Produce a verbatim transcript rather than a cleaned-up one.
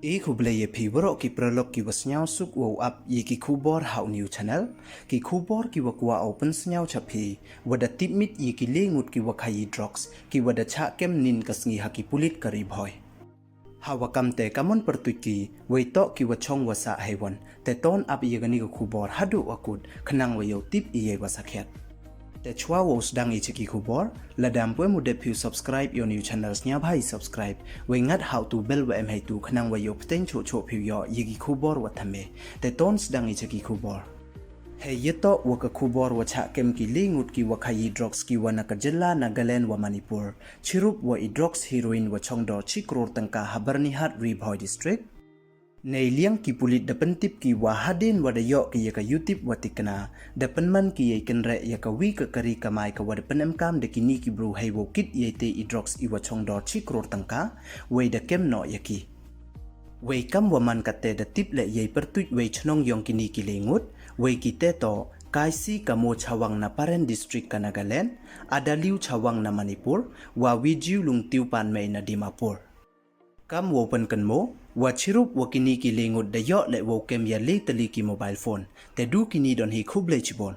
E khublei ya phi waroh ki paralok ki wa sniawsuk wow ap ya ki khubor ha u new channel. Ki khubor ki wa kwah u pynsniaw cha phi, wa da tipmit ya ki le ngut ki wa khaii drugs ki wa da chah kem nin ka sngi ha ki pulit ka Ri Bhoi. Ha wa kam te ka mon pyrtuit ki, wei toh ki wa chong wa sah heiwon. Te ton ap ya kani ka khubor haduh wa kut, khnang wa yow tip ya i wa sakhiat. Te chwa wow sdang i cha ki khubor, lada ym pu em u dep phi u subscribe ya u new channel, sniawbha i subscribe, wei ngat ha u tu bell wa em heitu khnang wa yow pteng choh choh phi u yoh ya ki khubor wa thymme. Te ton sdang i cha ki khubor. Hei yatoh wa ka khubor wa chah kem ki le ngut ki wa khaii drugs ki wa na ka jylla Nagaland wa Manipur, chirup wa i drugs heroin wa chong dor chi kror tyngka ha Byrnihat, Ri Bhoi District. Neiliang ki pulit da pyntip ki wa hadien wa da yoh ki ya ka yutip wa tikna, da pynman ki ya i kynreh ya ka wi ka kari kamai ka wa da pynemkam da kini ki bru hei wow kit ya i te i drugs i wa chong dor chi kror tyngka, wei da kem noh ya ki. Wei kam wa man kate da tip leh ya i pyrtuit wei chnong yong kini ki le ngut, wei ki te toh, Kaisi Kamo Chawang na Paren District ka Nagaland, Adaliu Chawang na Manipur, wa Wijiu Lungtiu Panmei na Dimapur. Kam wow pynkynmo, wa chirup wa kini ki le ngut da yoh leh wow kem ya le tylli ki mobile phone. Te du kini don hi, khublei chibun.